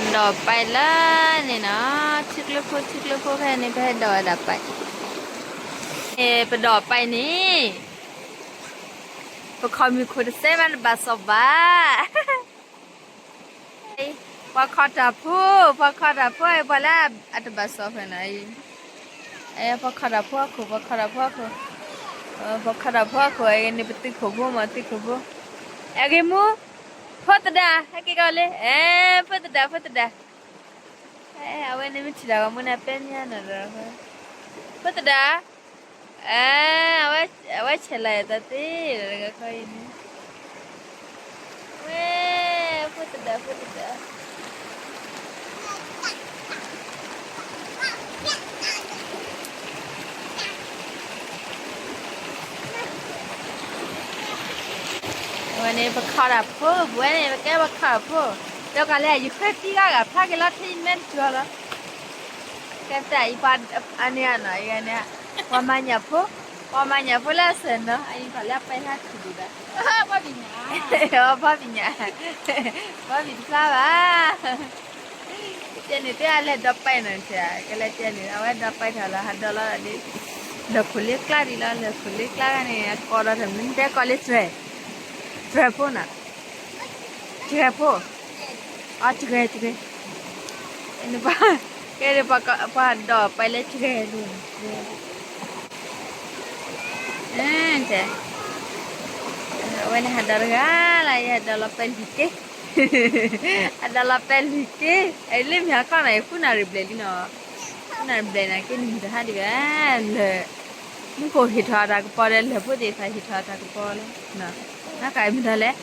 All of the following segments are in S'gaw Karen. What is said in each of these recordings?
ဒီးပၢ်လၢန့ၣ်နီၤ, ထံကျိဖိ ထံကျိဖိဖဲန့ၣ် ပဟဲဒီးဝဲဒၣ်ပၢ်, ပဒီးပၢ်န့ၣ်, ပခီမ့ၢ်ခိၣ်တစဲးဘၣ်တဘၣ်စီၣ်ဘၣ် ပှၤခီတၢ်ဖိ, ပှၤခီတၢ်ဖိ ပှၤလၢအတဘၣ်စီၣ်ဖဲနီၤ, ပှၤခီတၢ်ဖိအခိၣ်, ပှၤခီတၢ်ဖိအခိၣ်, ပှၤခီတၢ်ဖိအခိၣ် အဂ့ၢ်န့ၣ် ပသုးခိၣ်ဖိမ့ၢ်သုးခိၣ်ဖိ, အဂ့ၢ်မူ, ဖိသဒါ ဟဲက့ၤကီးလံ, ဖိသဒါ ဖိသဒါ, အဝဲန့ၣ်မ့ၢ်ထံၣ်တၢ်ဂီၤမူန့ၣ် ပဲမ့ၢ်နီၤဒီး, ဖိသဒါ အဝဲဆဲးလီၤအသးသ့, တဂၤခီအံၤန့ၣ်, ဝဲ, ဖိသဒါ ဖိသဒါ, ဝဲန့ၣ် ပခီတၢ်ဖိ, ပဝဲန့ၣ် ပကဲပခီတၢ်ဖိ, ဒီးကလဲၣ် ယဃဲသံဂၤဂၤဖျါက့ၤလီၤ ထဲယမဲတကၠီၤလီၤ ကဲတၢ်အံၤပှၤအန့ၣ်နီၤ, အံၤန့ၣ်, ပှၤမၤညၣ်ဖိ, ပှၤမၤညၣ်ဖိလၢအစၢၤနီၤ, အံၤပှၤလၢအပာ်ဟဲထူၣ်ဒံးဘၣ်, ဘီဘံၣ်ညၣ်, ဘီဘံၣ်တဖျါဘၣ်, တဲန့ၣ်တဲအလဲၤဒီးပာ်နီၤ, ကလဲၤတဲန့ၣ် အဝဲဒီးပာ်ထီၣ်လီၤ ဟးဒီးလီၤဒ်, လၢၢ်ခိၣ်လ့ကျါဒံးလီၤ, လၢၢ်ခိၣ်လ့ကျါန့ၣ် အကိးဒီးတမ့ၢ်တဲကိးလၢတြဲၤ, တြဲၤဖိနီၤ တြဲၤဖိ, အတြဲၤ တြဲၤ, ကဲ ပှၤဒီးပာ်လၢတြဲၤ, အဝဲန့ၣ်ဟးဒီးတဂၤလီၤ, ယဟးဒီးလီၤပဲာ်လွံၢ်က့, ဟးဒီးလီၤပဲာ်လွံၢ်က့, လၢမ့ၢ်ဟါခီနီၤ ယဃုနၣ်ရံၣ်ဘျဲၣ်လံနီၤ, ဃုနၣ်ရံၣ်ဘျဲၣ်န့ၣ် က့ၤနုာ်တဟါဒံးဘၣ်, လၢ မူခိၣ်ဟ့ၣ်ထီၣ်အတၢ်ကပီၤဒီး လၢၢ်ဖိသ့ၣ်တဖၣ်ဟ့ၣ်ထီၣ်အတၢ်ကပီၤလီၤ, နကမတၤလဲၣ်,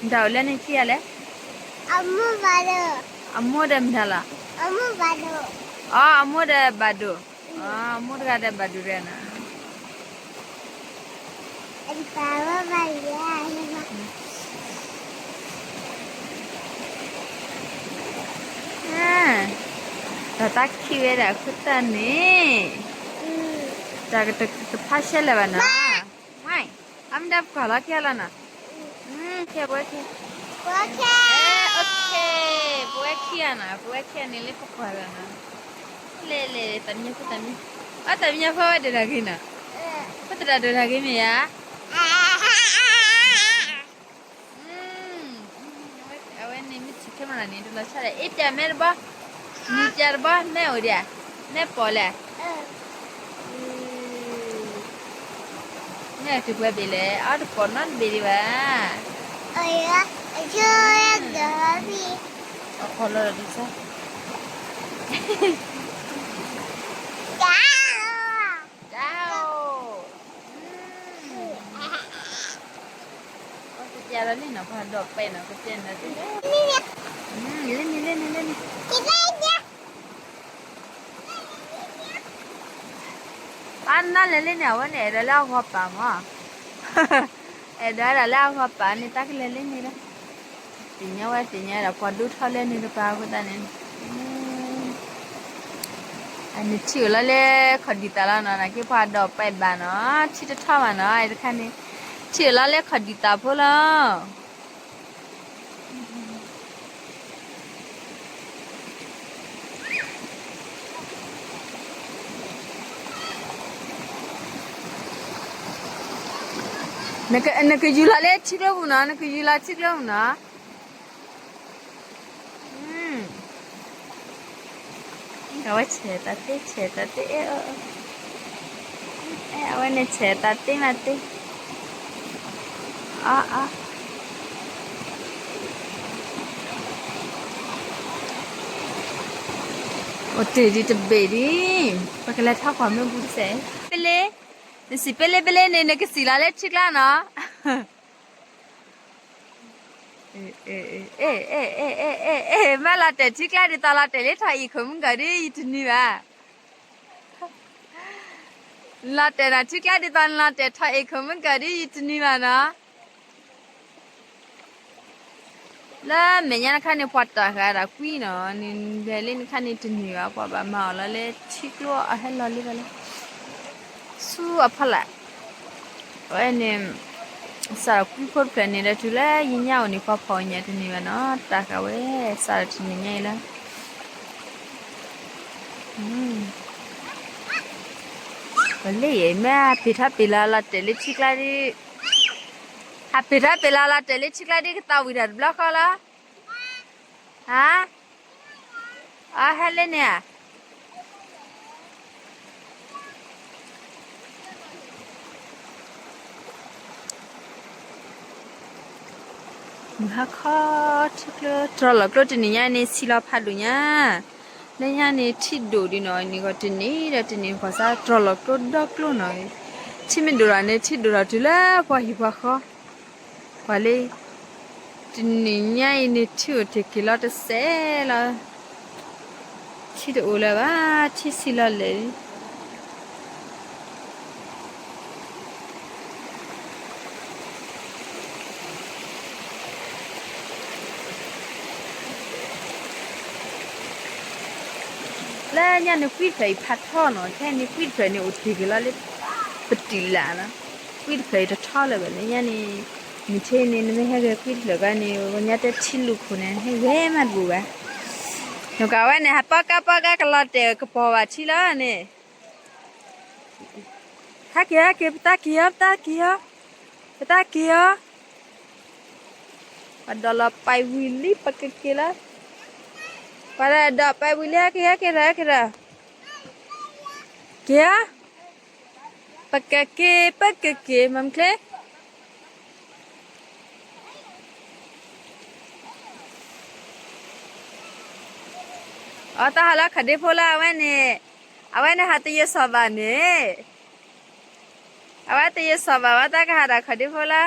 မတၤအိၣ်လၢန့ၣ်ခံဂၤလဲၣ်, အမိၢ်ဒီးမတၤလီၤ, အမိၢ်ဒီးဘၣ်ဒိၣ်, အမိၢ်တဂၤဒီးဘၣ်ဒိၣ်တဂၤနီၤ တၢ်သးခံဝဲဒၣ်အဃိသတးန့ၣ်, တၢ်ကတဖးရှဲလၢၤဘၣ်နီၤ, အမ့ၢ်ဒၣ်ပကွၢ်လီၤခံဂၤလီၤနီၤ, ပဝဲခံ, ပဝဲခံ, ပဝဲခံဂၤနီၤ, ပဝဲခံဂၤန့ၣ်လၢပကွၢ်လီၤနီၤ, လဲၤလဲၤ တၢ်မံၤဖိတၢ်မံၤ, အတၢ်မံၤဖိဝဲဒၣ်တၢ်ဂ့ၤနီၤ, ဖိသဒါဒိၣ်တၢ်ဂ့ၤမ့ၢ်ဧါ အဝဲန့ၣ်မ့ၢ်ထံၣ်ခဲမးလီၤန့ၣ် တလီၤဆီဒီး အ့ၣ်ပျၢ်မဲတဘီ, နံၤပျၢ်တဘီ မဲအိၣ်ဒံးဧါ, မဲပိာ်လဲၣ်, မဲအတုၤပှဲၤဘ့ၣ်လဲၣ်, အီတပိာ်နီတဘ့ၣ်ဒံးဘၣ်, အဖီၣ်လီၤဒီးဒ်ဆၢ တၢ်အိၣ်, ကစၢ်လီၤလံနီၤ ပှၤဒီးပဲနီၤ ကစၢ်နီၤ လၢန့ၣ် လၢန့ၣ် လၢန့ၣ်, အနၢ်လဲၤလၢန့ၣ် အဝဲန့ၣ် အဲၣ်ဒိးလၢအဂီၢ်ပာ်မး, အဲၣ်ဒိးဝဲဒၣ်လၢအဂီၢ်ပာ်န့ၣ် တၢ်ကလဲၤလၢန့ၣ်လီၤ, သ့ၣ်ညါဝဲသ့ၣ်ညါဒီး ပှၤဒိၣ်ထီၣ်လၢန့ၣ်တပၤအဃိသတးန့ၣ် အန့ၣ်ထံၣ်အိၣ်လီၤလၢခီၣ်ဒံးသးလီၤနီၤ, နာ်က့ပှၤဒီးပဲဘၣ်နီၤ, ထံတထီၣ်ဘၣ်နီၤ, တခါန့ၣ် ထံၣ်အိၣ်လီၤလၢခီၣ်ဒံးသးဖိလီၤ. နကယူၤလီၤလၢထံကျိပူၤနီၤ, နကယူၤလီၤထံကျိပူၤနီၤ. အဝဲဆဲးတၢ်သ့ ဆဲးတၢ်သ့ အဲၣ်, အဝဲန့ၣ်ဆဲးတၢ်သ့မးသ့, အ အ အိၣ်တ့ၢ်ဒံးတဘ့ၣ်ဒံး, ပကလဲၤထီၣ်ကွၢ်မ့ၢ်ဘူးတစဲး, ပလ့, နစံးပလ့ပလ့န့ၣ် နကစံးလီၤလၢထံကျါနီၤ. မ့ၢ်လီၤတဲာ်ထံကျါဒ်သိးလီၤတဲာ်လၢထီၣ်အံၤခိၣ်မုၢ်ကီၢ်ဒ်ယတနံၤဘၣ်. လီၤတဲာ်နၤထံကျါဒ်သိးနလီၤတဲာ်ထီၣ်အံၤခိၣ်မုၢ်ကီၢ်ဒ်ယတနံၤဘၣ်နီၤ. လၢမဲာ်ညါနခါန့ၣ် ပှၤတၢ်ဃာ်ဒၣ်ကွံနီၤ, နလဲၤလၢနခါန့ၣ်တနံၤဘၣ် ပှၤဘၣ်မၤအီၤလီၤလၢထံကျိအဟဲလီၤလံဘၣ်လၢ ဆူအဖီလာ်, အဝဲန့ၣ် စးထီၣ်ကွံဖိတဖျၢၣ်န့ၣ်ဒီး တုၤလၢယညါအိၣ်န့ၣ် ပှၤဖီၣ်ညၣ်တန့ၢ်ဘၣ်နီၤ, တၢ်ဃာ်ဝဲ စးထီၣ်တနံၤညါအံၤလၢ ပလၢယမ့ၢ်ဟးပ့ၤထီၣ်ပ့ၤလီၤလီၤတဲာ်လၢထံကျါဒ်, ဟးပ့ၤထီၣ်ပ့ၤလီၤလီၤတဲာ်လၢထံကျါဒ် ကသးဝံၣ်တၢ်တဘျီဃီလီၤ. ဟါ, အဟဲလၢန့ၣ်ဧါ. မုၢ်ဟါခီ ထံကျိ တြီၢ်လီၤကျိတနံၤညါန့ၣ် ဆံးလီၤဖးဒိၣ်ညါ, လၢညါန့ၣ် ထံဒိၣ်ဒ်နီၤ, န့ၣ်ဂီၤတနံၤဒီးတနံၤ ပှၤစးတြီၢ်လီၤကျိဒီကျိနီၤ, ထံမ့ၢ်ဒိၣ်ဒီးန့ၣ် ထံဒိၣ်ထီၣ်တုၤလၢပှၤဟံၣ်ပှၤဃီ, ပှၤလၢ တနံၤညါအံၤန့ၣ် ထံအိၣ်တ့ၢ်က့ၤလီၤတစဲးလီၤ, ထံတအိၣ်လၢၤဘၣ်, ထံဆံးလီၤလဲၣ်. လၢညါန့ၣ် ကွံတဖျၢၣ်အံၤဖးထီနီၤ, ခဲအံၤန့ၣ် ကွံတဖျၢၣ်န့ၣ် အိၣ်တ့ၢ်က့ၤလီၤလၢ ပတုာ်လၢ်လီၤ, ကွံတဖျၢၣ်အံၤတထီလၢၤဘၣ်, လၢညါန့ၣ် မုၢ်ဆ့န့ၣ် နမ့ၢ်ဟဲဂဲၤကွံတဖျၢၣ်ခါန့ၣ် ပှၤညါတဲထံလူၢ်ခိၣ်န့ၣ် ဟဲဂဲၤမးတဘူၣ်ဘၣ်, နကဝဲန့ၣ် ဟးပီကါပီကါကလီၤတဲာ်ကပီၤဘၣ်ထံလီၤန့ၣ် ဟဲက့ၤ ဟဲက့ၤ ပတၢ်က့ၤအီၤ ပတၢ်က့ၤအီၤ ပတၢ်က့ၤအီၤ, ပှၤဒိးလီၤပာ်ဝံၤလံ ပကက့ၤလီၤ, ပှၤဒိးပာ်ဝံၤလံ ဟဲက့ၤ ဟဲက့ၤဒီး ဟဲက့ၤဒီး, က့ၤဧါ, ပကက့ၤ ပကက့ၤ မၤမချ့ အတၢ်ဟးလၢခီၣ်ဒ့ဖိလၢအဝဲန့ၣ်, အဝဲန့ၣ်ဟးတယိစီၤဘၣ်န့ၣ်, အဝဲတယိစီၤဘၣ်ဝဲ တၢ်ကဟးဒီးခီၣ်ဒ့ဖိလၢ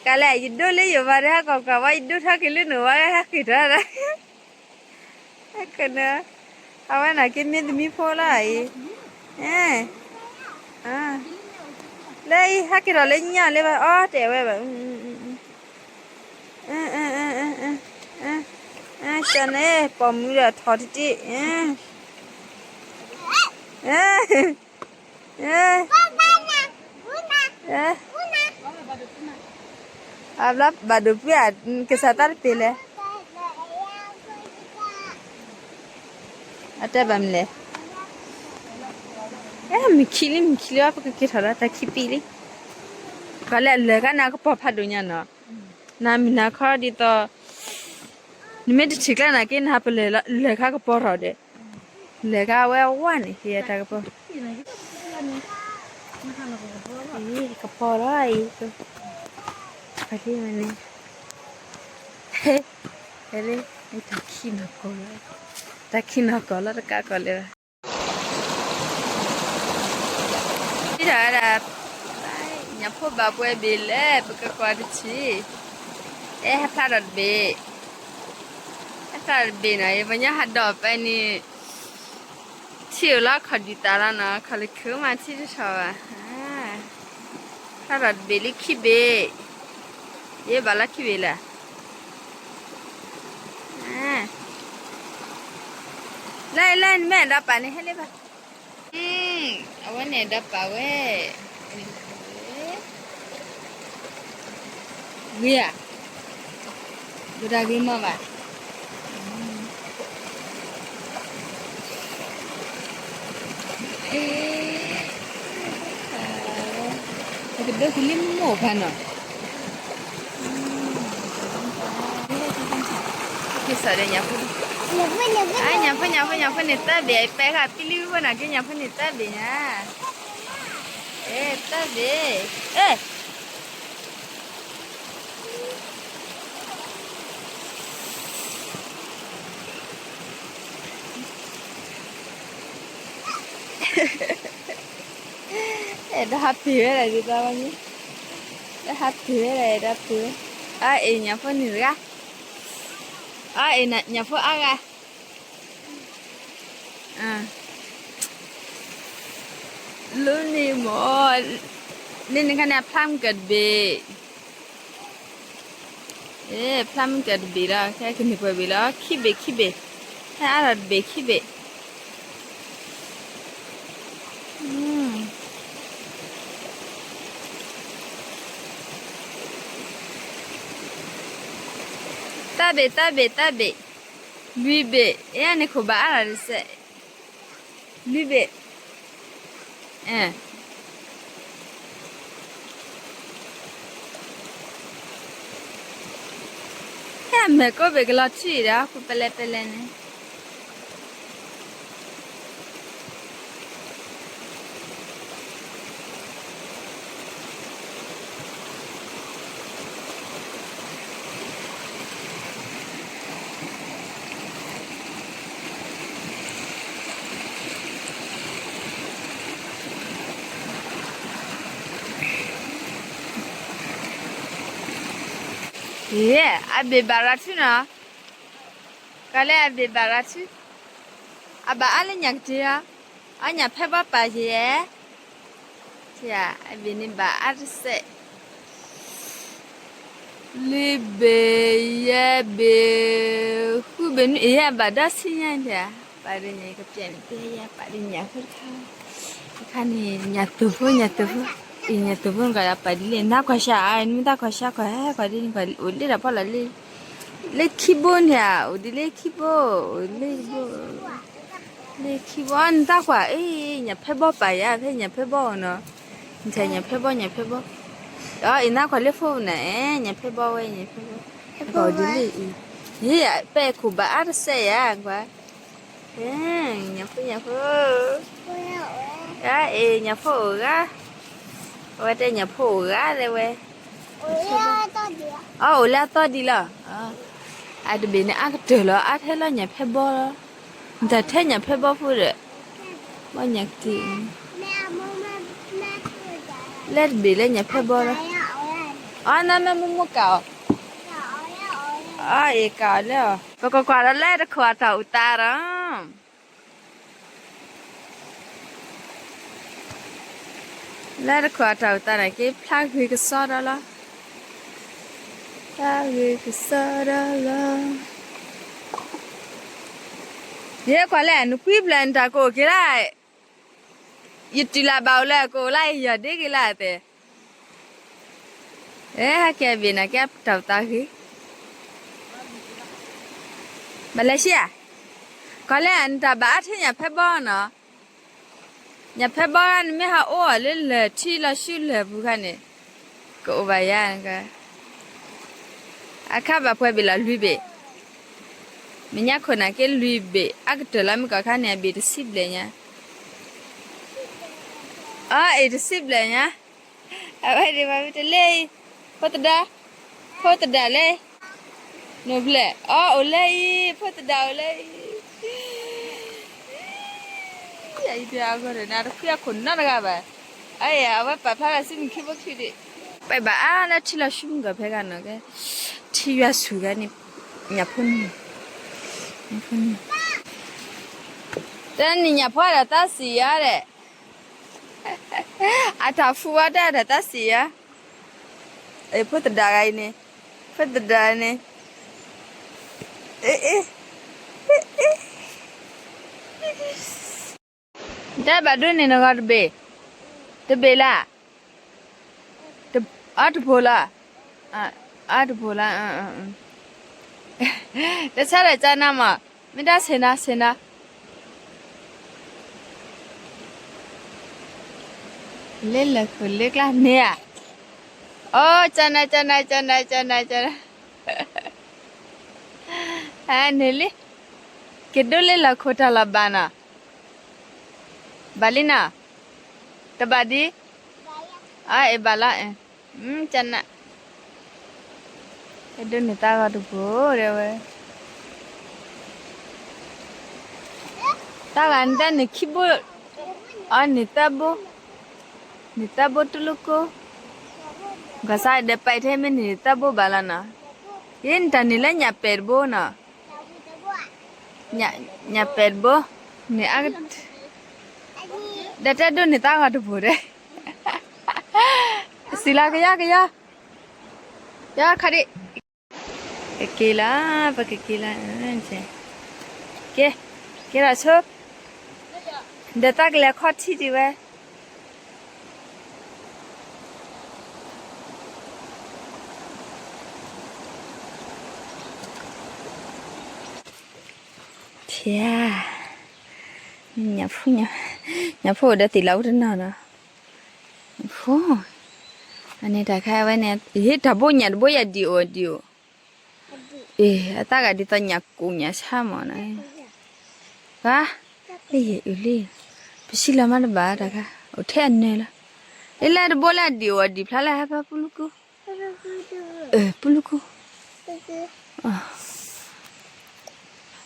ကလဲၣ် ယဒိလၢယိၤဘၣ်ဒီး ဟဲကီၢ်ကီၢ်ဝဲ ယဒိထီၣ်က့ၤလၢနအိၣ်ဝဲ ဟဲက့ၤထီၣ်ဒီး ဟဲက့ၤန့ၣ်, အဝဲန့ၣ်က့ၤမ့ၢ်သမံဖိလီၤအံၤ, လၢအံၤ ဟဲက့ၤထီၣ်လၢညၣ်လၢဘၣ် အီတဲာ်ဝဲဘၣ်, ကန့ၣ် ပိာ်မုၣ်ဒီးထီၣ်တတ့ၢ် အဘျီဘၣ်ဒိးပှ့ၤ ကစၢ်တၢ်တပ့ၤလဲၣ်, အတဲဘၣ်မနုၤလဲၣ်, မုၢ်ခံလံ မုၢ်ခံလံ ပကက့ၤထီၣ်ဒီး တၢ်ခံပံလံ, ကလဲၣ်လဲၤခါန့ၣ်ကပီၤဖးဒိၣ်ညါနီၤ, နမုၢ်နၤခီဒ်သိး နမ့ၢ်တထံၣ်ကျါနာ်က့ နဟးပလဲၤလဲၤခါကပီၤထီၣ်ဒီး, လဲၤခါဝဲဝါန့ၣ် ဟ့ၣ်တၢ်ကပီၤ, ကပီၤလီၤအံၤ, ဖးလံဝဲန့ၣ်, တၢ်ခံနီၢ်ကီၢ်လီၤ, တၢ်ခံနီၢ်ကီၢ်လီၤ တကးကီၢ်လၢၤဘၣ် ဒ်တၢ်ဝဲဒၣ်, ညၣ်ဖိဘၣ်ပှဲၤဘ့ၣ်လဲၣ် ပကကွၢ်တထံၣ်, အဲ ဟဲဖျါထီၣ်တဘ့ၣ်, ဟဲဖျါထီၣ်တဘ့ၣ်နီၤ ယပှၤညီဟးဒီးပဲန့ၣ်, ထံအိၣ်လီၤခီၣ်ဒုးသးလီၤနီၤ ခီၣ်လၢခုမးထံတထီၣ်ဘၣ်, ဖျါထီၣ်တဘ့ၣ်လံခံဘ့ၣ်, ယဘၣ်လီၤခံဘ့ၣ်လၢ လၢလၢနမ့ၢ်ဒီးပာ်န့ၣ် ဟဲလၢဘၣ်, အဝဲန့ၣ်ဒီးပာ်ဝဲ, ဂ့ၤဧါ, ဘုဒ္ဓဂ့ၤမးဘၣ်, ပကဒိးကလံၤမိၢ်ဖးနီၤ ကစၢ်ဒီးညၣ်ဖိ, အညၣ်ဖိ ညၣ်ဖိ ညၣ်ဖိန့ၣ်သၢဘ့ၣ် ပဲဃာ်ပံလံဝဲနီၤ က့ညၣ်ဖိန့ၣ်သၢဘ့ၣ်ညါ, အဲ သၢဘ့ၣ်, အဲ အဲ ဒီးဟးပ့ၤဝဲဒၣ်ဒ်သိးဝဲန့ၣ်, ဒီးဟးပ့ၤဝဲဒၣ်ဒီးပ့ၤဝဲ, အအံၤညၣ်ဖိန့ၣ်တဂၤ, အအံၤညၣ်ဖိအါဂၤ, လၢန့ၣ်မ့ၢ်, လၢန့ၣ်ခါန့ၣ် အဖျါမုၢ်ကၢ်တဘ့ၣ်, ဖျါမုၢ်ကၢ်တဘ့ၣ်လီၤ ခဲကန့ၢ်ပှဲၤဘ့ၣ်လီၤ ခံဘ့ၣ်ခံဘ့ၣ်, ဟဲအါထီၣ်တဘ့ၣ်ခံဘ့ၣ်, တၢ်ဘ့ၣ် တၢ်ဘ့ၣ် တၢ်ဘ့ၣ်, လွံၢ်ဘ့ၣ်, အန့ၣ်ခိၣ်ဘၣ်အါလီၤတစဲး, လွံၢ်ဘ့ၣ်, ဟဲမဲာ်ကိးဘ့ၣ်ကလီၤထံၣ်ဒီး ဃုပလဲပလဲန့ၣ် ယဲ အဘ့ၣ်ဘၣ်ရၤထူနီၤ, ကီးလၢအဘ့ၣ်ဘၣ်ရၤထူ, အဘၣ်အါလၢညၣ်ကတ့ဧါ, အညၣ်ဖဲဘီပာ်ယဲ, အဘ့ၣ်န့ၣ်ဘၣ်အါတစဲး, လွံၢ်ဘ့ၣ်, ယဲၢ်ဘ့ၣ်, ဃုဘ့ၣ်နွံ, ယဲဘၣ်ဒီးဆံညါန့ၣ်, ပာ်ဒ်ညၣ်ကပျဲၢ်န့ၣ် ပျဲယဲပာ်ဒ်ညၣ်ဖိတခါ, တခါန့ၣ် ညၣ်သူၣ်ဖိ ညၣ်သူၣ်ဖိ, အညၣ်သူၣ်ဖိနကွၢ်ပာ်ဒ်လဲၣ် နကွၢ်ဆှး, နမ့ၢ်တကွၢ်ဆှး ကွၢ်ဟဲကွၢ်ဒ်န့ၣ် ကွၢ်အိၣ်လၢတၢ်ဖီလာ်လၢ လၢခံဘိန့ၣ်ဧါ, အိၣ်ဒ်လၢခံဘိ, အိၣ်လၢဘိ, လၢခံဘိ နတၢ်ကွၢ်အံၤ ညၣ်ဖဲဘီပာ်ယၤ ဖဲညၣ်ဖဲဘီနီၤ, နထံၣ်ညၣ်ဖဲဘီ ညၣ်ဖဲဘီ, အံၤနကွၢ်လၢဖိနၤ, ညၣ်ဖဲဘီဝဲ ညၣ်ဖဲဘီ, ဟဲကွၢ်အိၣ်ဒ်လၢအံၤ, ယဲ ပဲာ်ခိၣ်ဘၣ်အါတစဲးယၤကွၢ် ညၣ်ဖိ ညၣ်ဖိ, အ့ ညၣ်ဖိအိၣ်ဂၤ, အဝဲတဲညၣ်ဖိအိၣ်ဂၤတဲဝဲ, အအိၣ်လၢအသီဒံးလီၤ, အတဘ့ၣ်န့ၣ် အါကတၢၢ်လီၤ အါထဲလီၤညၣ်ဖဲဘီလီၤ, နတၢ်ထဲညၣ်ဖဲဘီဖိဒီး, ဘီညၣ်ကတ့ၢ်, လၢတဘ့ၣ်လၢညၣ်ဖဲဘီလီၤ, အနမ့ၢ်မိၢ်မိၢ်ကးအီၤ, အအ့ၣ်ကးအီၤလၢအီၤ ပကကွၢ်ဒီးလၢတခိၣ်အတၢ်အိၣ်သးဒီး လၢတခိၣ်အတၢ်အိၣ်သးန့ၣ်က့ ဖျါဂ့ၤကစီဒီလီၤ, ဖျါဂ့ၤကစီဒီလီၤ, ယဲကွၢ်လဲၣ် နကွံဖျၢၣ်နတၢ်ကအိၣ်က့ၤလၢ်, ယတုၤလၢ်ဘၣ်အိၣ်လၢကအိၣ်လၢယီၤဒ့က့ၤလၢ်တဲ အဲ ဟဲကဲဘ့ၣ်နၤကဲတၢ်အိၣ်သးဂ့ၤ, ဘၣ်လဲၤဆံဧါ, ကီးလဲၣ် နတၢ်ဘၣ်အါထဲညၣ်ဖဲဘီနီၤ, ညၣ်ဖဲဘီနမ့ၢ်ဟးအိၣ်အီၤလၢလၢၢ် ထံလီၤဆူလၢၢ်ပူၤခါန့ၣ်, ကအိၣ်ဘၣ်ယၤ, အခါဘၣ်ပှဲၤဘ့ၣ်လီၤ လွံၢ်ဘ့ၣ်, မဲာ်ညါခိၣ်နၤက့လွံၢ်ဘ့ၣ် အကတၢၢ်လီၤ မ့ၢ်ကီးခါန့ၣ် အဘ့ၣ်တဆံဘျဲၣ်ညါ, အအ့ၣ်တဆံဘျဲၣ်ညါ အဝဲဒၣ်ဘၣ်မ့ၢ်တလၢအံၤ, ဖိသဒါ, ဖိသဒါလဲၣ်, နိၣ်ဖျဲၣ်, အအိၣ်လၢအံၤ, ဖိသဒါအိၣ်လၢအံၤ, အံၤဒီးအဂီၢ်ဒီးနတခွံအခိၣ်နီတဂၤဘၣ်, အအံၤ အဝဲပာ်ဖျါလၢစုနံၣ်ခံဘိခံဒီး, ပဘၣ်အါလၢထံလီၤဆူမုၢ်ကီၢ်ဖဲဂၤနီၤကဲ, ထံယွၤဆူၣ်ဂၤန့ၣ်, ညၣ်ဖိန့ၣ်, ညၣ်ဖိန့ၣ်, တၢ်နံၣ်ညၣ်ဖိဒီးတၢ်စံၣ်ယၤဒီး အတၢ်ဖူဝဲတၢ်ဒီးတၢ်စံၣ်ယၤ, အဖိသဒါဂၤအံၤန့ၣ်, ဖိသဒါန့ၣ်, တၢ်ဘၣ်ဒိးန့ၢ်နဂီၢ်တဘ့ၣ်, တဘ့ၣ်လၢ, အတဖိလီၤ, အတဖိလီၤ, တဆါဒီးကနၣ်မး, မ့ၢ်တၢ်ဆ့ၣ်နီၤဆ့ၣ်နီၤ လၢလၢာ်ခိၣ်လၢကျါန့ၣ်ဧါ, အိ ကနၣ် ကနၣ် ကနၣ် ကနၣ် ကနၣ်, န့ၣ်လံ, က့ၤဒိလၢလၢာ်ခိၣ်တၢ်လီၤဘၣ်နီၤ, ဘၣ်လံနီၤ, တဘၣ်ဒံး, အအ့ၣ်ဘၣ်လီၤ, ကနၣ်, ကဒိးန့ၢ်သးဂီၤတဘိဒဲဝဲ တၢ်ဂၤန့ၣ်တၢ်န့ၣ်ခံဘိ, အန့ၣ်သၢဘိ, န့ၣ်သၢဘိတူၢ်လိာ်ကိၢ်, ကစၢ်ဒီးပာ်ထဲမ့ၢ်န့ၣ်သၢဘိဘၣ်လီၤနီၤ, ယဲန့ၣ်တၢ်န့ၣ်လၢညၣ်ပဲာ်တဘိနီၤ, ညၣ်ပဲာ်တဘိ, န့ၣ်အ, ဒီးတဲဒိးန့ၢ်သးဂီၤတဘိဒဲ, စံးလီၤကယီကယီ, ယီခါဒံး ကက့ၤလီၤ, ပကက့ၤလီၤ, က့ၤ, က့ၤလီၤဆိ, ဒီးတၢ်ကလဲၤခီၣ်ထံးဒံးဝဲ. ကဲ, ညၣ်ဖိ, ညၣ်ဖိအိၣ်ဒီးသ့ၣ်လီၤအိၣ်တနီၤနီၤ, ဖိ, အန့ၣ်တၢ်ခါဝဲန့ၣ်, ဟ့ၣ်တၢ်ဘိညၣ်တဘိယၤဒံၣ်အိၣ်ဒံၣ်အိၣ်, အ့ၣ် အသးဂၤဒ်သိးညၣ်ကိၣ်ညၣ်ဆါမးနီၤ, ဂၤ, အ့ၣ်အုၣ်လံ, ပစံးလီၤမးတဘၣ်တၢ်ခါ, အိၣ်ထဲအနၢၤလီၤ, လၢလၢတဘိလၢအဒံၣ်အိၣ်အဒံၣ်ဖျါလၢဟဲဖဲပူလူကူ, ပူလူကူ,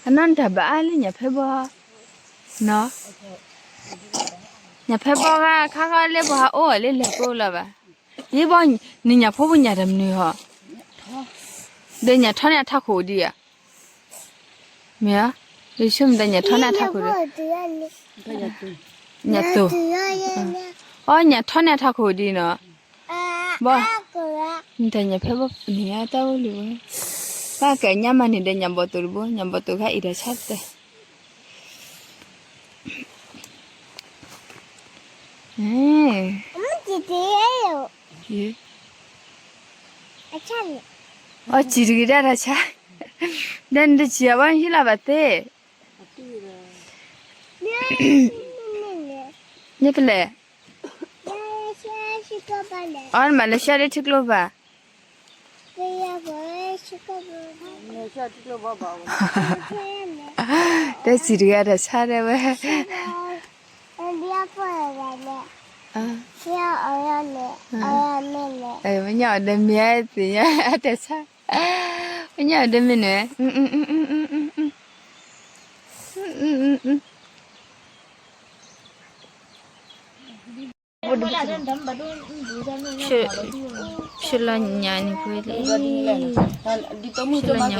အနီၢ်နတၢ်ဘၣ်အါလၢညၣ်ဖဲဘီ, နီၤ, ညၣ်ဖဲဘီဂၤခါခီလၢပှၤဟးအိၣ်အီၤလၢလဲၤကိးလီၤဘၣ်, ယ့ဘီ, နညၣ်ဖိပညၣ်တမနုၤဟီ, ဒီးညၣ်ထီန့ၢ်အထးခိၣ်ဒံးဧါ, မ့ၢ်ဧါ, ယဆိကမိၣ်ဒီးညၣ်ထီန့ၢ်အထးခိၣ်ဒံး, ညၣ်သိၣ်, အီ ညၣ်ထီန့ၢ်အထးခိၣ်ဒံးနီၤ, ဘီ, နတၢ်ညၣ်ဖဲဘီန့ၣ်တၢ်အိၣ်လံဝဲ, ဘၣ်ကဲညါမးန့ၣ်ဒီးညၣ်ဘီၣ်သိၣ်တဘိ, ညၣ်ဘီၣ်သိၣ်ခါအံၤတၢ်ဆါတတဲ အီစံၣ်တဂ့ၤဒၣ်တၢ်ဆါ, ဒီးနတစံၣ်အဘီဟံးလီၤဘၣ်သ့, န့ၣ်ပလဲၣ်, အီနမၤလဲၤဆှၢလၢထံကျိဘၣ်, တဲစံၣ်တဂ့ၤတၢ်ဆါတဲဝဲ, မ့ၢ်ညါအီၤဒီးမ့ၢ်အသ့ၣ်ညါအတၢ်ဆါ, မ့ၢ်ညါအီၤဒီးမ့ၢ်န့ၣ် ဖျိလီၤညါန့ၣ်ကွ့လံ, ဖျိလီၤည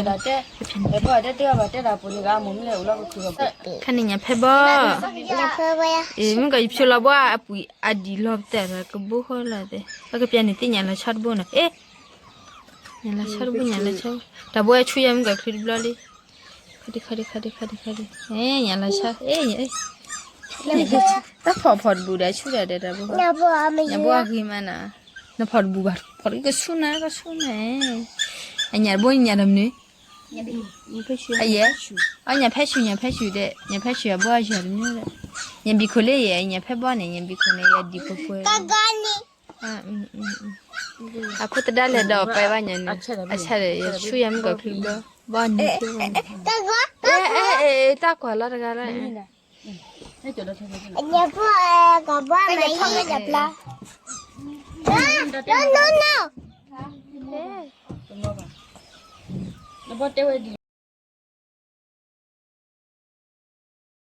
ါ, ခါန့ၣ်ညၣ်ဖဲဘီ, မ့ၢ်ကီးယဖျိလီၤဘီအပှံၤအဒံၣ်လီၤပသးဒီးကဘိဃီလီၤသ့, အကပျဲန့ၣ်သ့ၣ်ညါလီၤဆီတဘိနီၤ, အ့ၣ်, ညၣ်လီၤဆီတဘိ ညၣ်လီၤဆီ, တၢ်ဘိအဆူယၤမ့ၢ်ကီးချုးတဘျီလံ, ခါဒံး ခါဒံး ခါဒံး ခါဒံး ခါဒံး, ညၣ်လီၤဆီ, တၢ်ဖီၣ်ဖီၣ်တဘူးဒီးဆူတၢ်ဒီးတၢ်ဘိ, ညၣ်ဘိအဂ့ၤမးနီၤ, နဖီၣ်တဘူးဘၣ် ဖီၣ်တကဆူနၤ ကဆူနၤ, အညၣ်တဘိညၣ်တမနုၤ, အယဲၢ်, အညၣ်ဖဲဆူၣ် ညၣ်ဖဲဆူၣ်ဒီး ညၣ်ဖဲဆူၣ်အဘိအယၢၢ်တမနုၤဒီး, ညၣ်ဘံၣ်ခိၣ်လၢယဲၢ် ညၣ်ဖဲဘီန့ၣ် ညၣ်ဘံၣ်ခိၣ်န့ၣ် ယၤဒံၣ်ပှဲၤပှဲၤ အခိၣ်သဒါလဲၤဒီးပှဲၤဘၣ်ညါန့ၣ်, အဆၣ်ဒီး ယဆူယၤမ့ၢ်ကီးချုးဘျီ, ဘီန့ၣ်, တၢ်ကွၢ်လီၤတဂၤလီၤ, ဘီမ့ၢ်